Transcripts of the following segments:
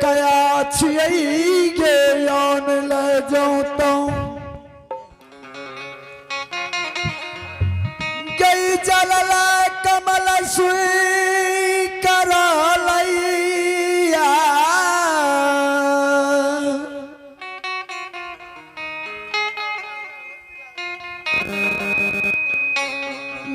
कया छियै गे यौन ले जाऊं तो गई जल कमल सुई कर लैया।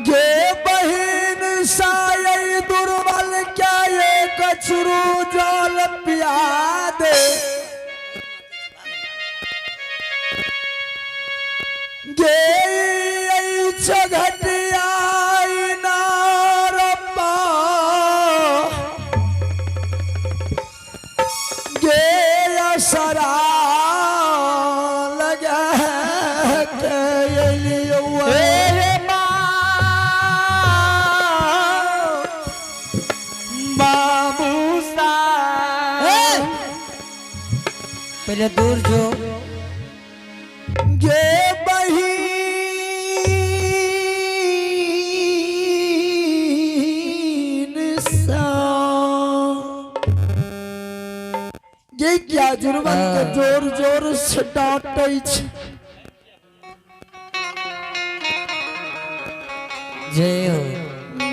गे बहिन साय दुर्बल क्या एक कचरू जल पिया दे। गे घटिया नारपा गे असरा लगा के एलियो। रे बाबू साहब, पहले दूर जो। गे बहिन सा गे क्या जुर्मन के जोर जोर से डांटै छै। जय हो।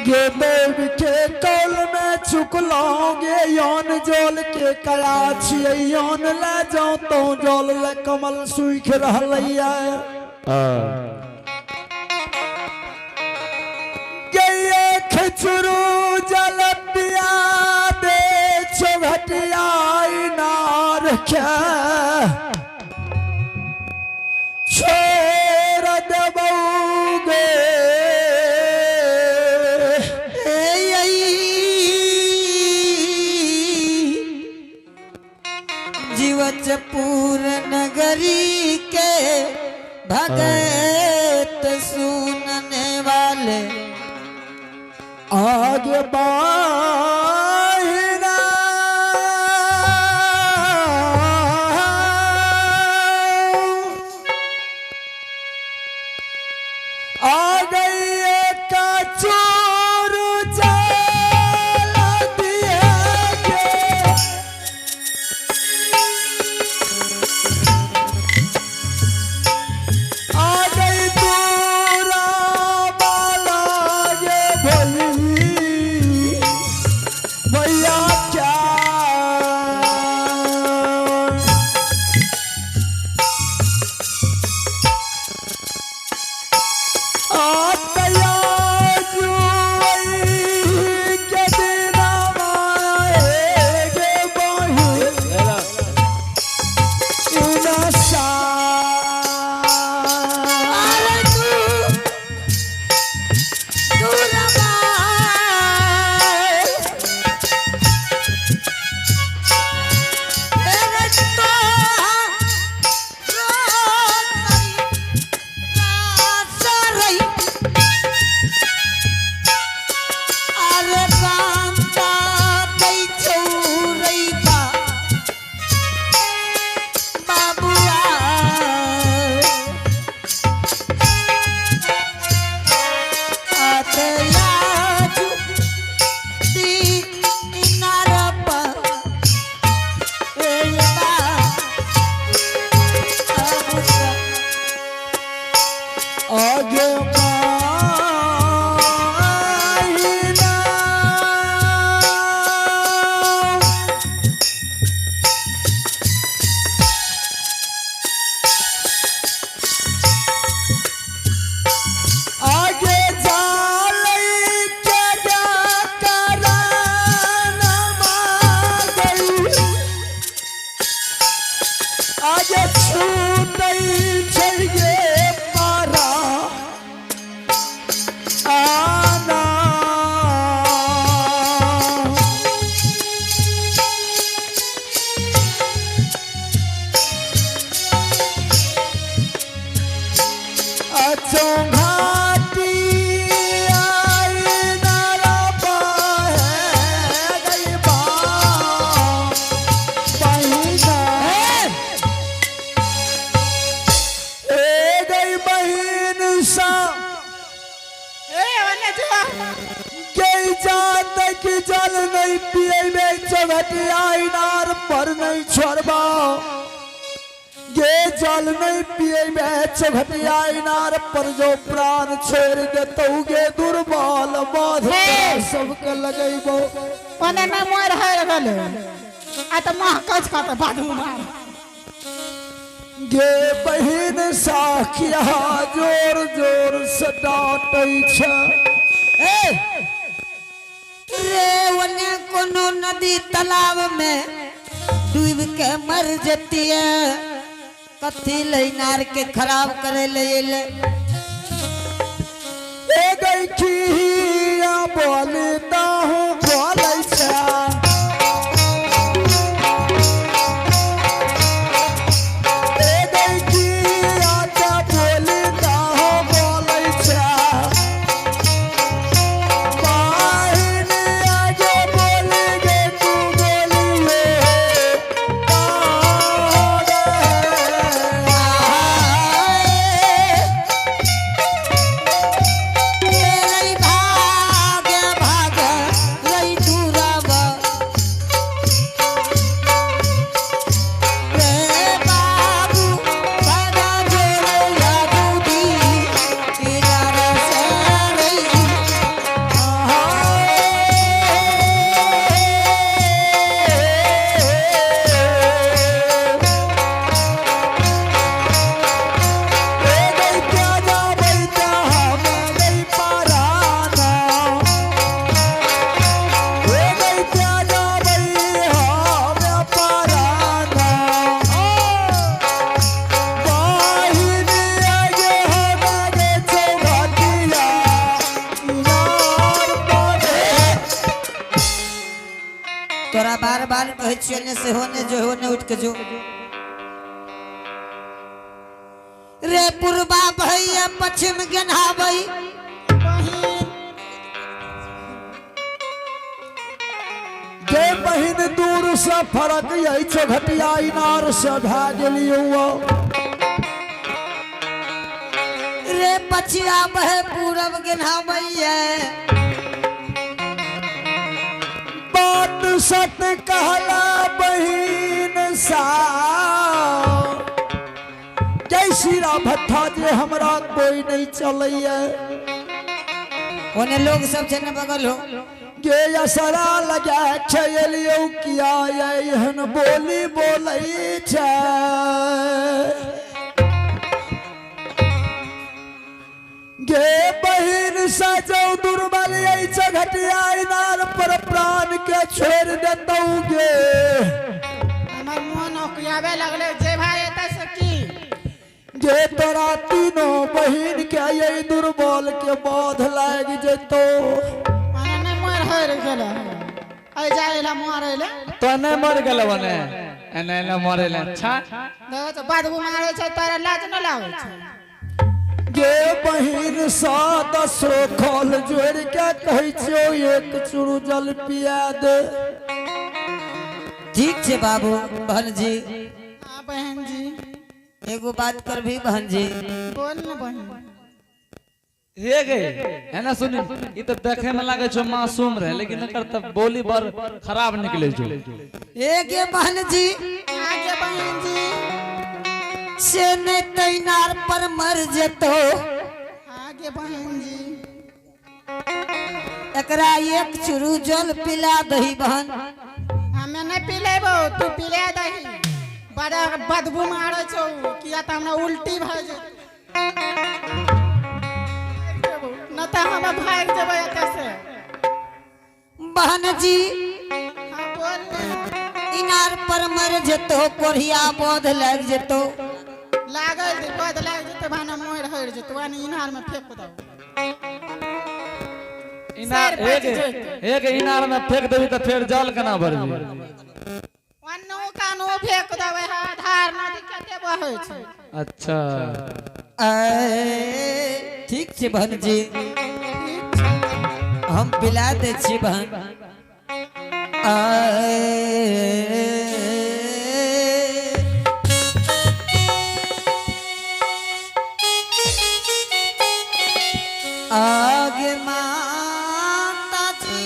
गे देव के कौल में चुकलौं गे यौन जल के कया छियै यौन ले जाऊं तो जल ले कमल सूख रहलैया। गे खिचरू जल पिया दे चौघटिया नार के छोड़ देबौगे। जीवचपुर नगरी के भगत सुनने वाले। आगे बाहिना आ गई एक चोर जल दिया गे। आ गई दूरा बाला ये भई भैया क्या आतया जुई के दिनवा गे बही इनसा। अरे तू दूर तेरे तो अरे कांता चौरई बा बाबुआ। आतयाजु दीनारपा ए बा आबुसा। आगे माहिना आगे जालै के करान गई आगे छूटै छै गे पारा आना। अचो घाटी आई नरपा है गई बा बहिना। ए गई बहिन सा गई जात की जल नहीं पिए में चौघटिया इनार। नहीं छोड़बो गे जल नहीं पिएबे चौघटिया इनार पर जो प्राण छोड़ देतौ गे दुर्बल बाध तोरा सबके लगैबो। ओने न मोर हर गेलै आ तऽ महकै छै कतऽ बदबू मार। गे बहिन साखिया जोर जोर से डांटै छै। ए रे ओने कोनो नदी तालाब में डूब के मर जतिए, कथी ले इनार के खराब करे ले अइले। ए गई खिया बोलता हूँ बोलै छै। ए गई खिया त बोलता हूँ बोलै छै। बहिन आगे बोल गे तू बोलिए रे भाग भाग रे दूरब रे बाबू बड़ा जोर लागूदी इनार से रे। तोरा बार बार कहै छियो ने से होने जो होने उठ के जो रे पूर्वा भैया पश्चिम गेन्हाबै। बहिन। गे बहिन दूर से फरक यही चौघटिया इनार से भए गेलियौ। रे पछिया बहे पूरब गेन्हाबैया। बात सत कहला बहिन सा जय सीरा भट्ठा जे हमरा कोई नहीं चलैया। ओने लोग सब छै ने बगल हो। गे असरा लगा छै एलियौ किया एहन बोली बोलै छै। गे बहिन सजौ दुर्बल चघटिया इनार पर प्राण के छोड़ देतौ गे। हमर मोन ओकियाबे लगलै जे भाई एतऽ से की। गे तोरा तीनों बहिन के यही दुर्बल के बाध लागि जेतौ। ओने नहि मोर हर गेलै ऐ जाय ला मरै ले। तो नहीं मर गेल बने एने एने मरे ले अच्छा। देखै छै बदबू मारै छै, तोरा लाज नहि लागै छै? गे बहिन सा दसो खल जोड़ के कहै छियौ एक चूरू जल पिया दे। ठीक छै बाबू बहन जी। हाँ बहन जी। एगो बात करभी बहन जी? बोल ने बहन। हे गे है ना सुनी, ई तो देखे में लागे छो मासूम रहे, लेकिन एकर त बोली बड़ खराब निकले छो। एगे बहन जी। आगे बहन जी। से ने तैनार पर मर जेतो। आगे बहन जी। एकरा एक चूरू जल पिला दही बहन। हमे नहि पिलेबो, तू पिला दही। बड़ा बदबू मारै छौ, किया तऽ हमरा उल्टी भए जेतै, न तऽ हम भागि जेबै एतऽ से। बहन जी। हाँ बोल ने। इनार पर मर जेतो, कोढ़िया बोध लग जेतो। लागल जे बद लागि जेतै भाना मोर हरि जेतौ, आ इनार में फेंक दौ। इनार सर हे बच गे जेतै। हे गे, इनार में फेंक देबी त फेर जल केना भरबी? ओन्नू कानू फेंक देबै, धार नदी कते बहै छै। अच्छा। ऐ, ठीक छै बहन जी, हम पिला दै छी बहन। ऐ, आगे माता जी।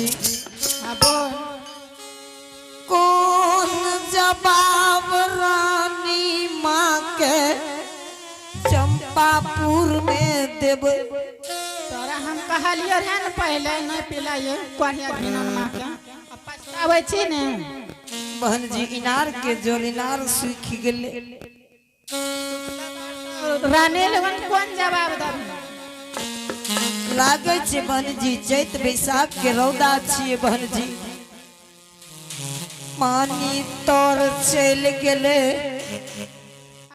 जी, हाँ बोल। कौन जवाब रानी माँ के चंपापुर में देब? तोरा हम कहलियो रहे ने पहिले नहीं पिलाइए कोढ़िया घिनौन माँ के, अब पछताबै छी ने। बहन जी, इनार के जल इनार सूखि गेले। रानी लगन कोन जवाब देबही? लागै छै बहन जी, चैत बैसाख के रौदा छियै बहन जी, पानी तर चलि गेले।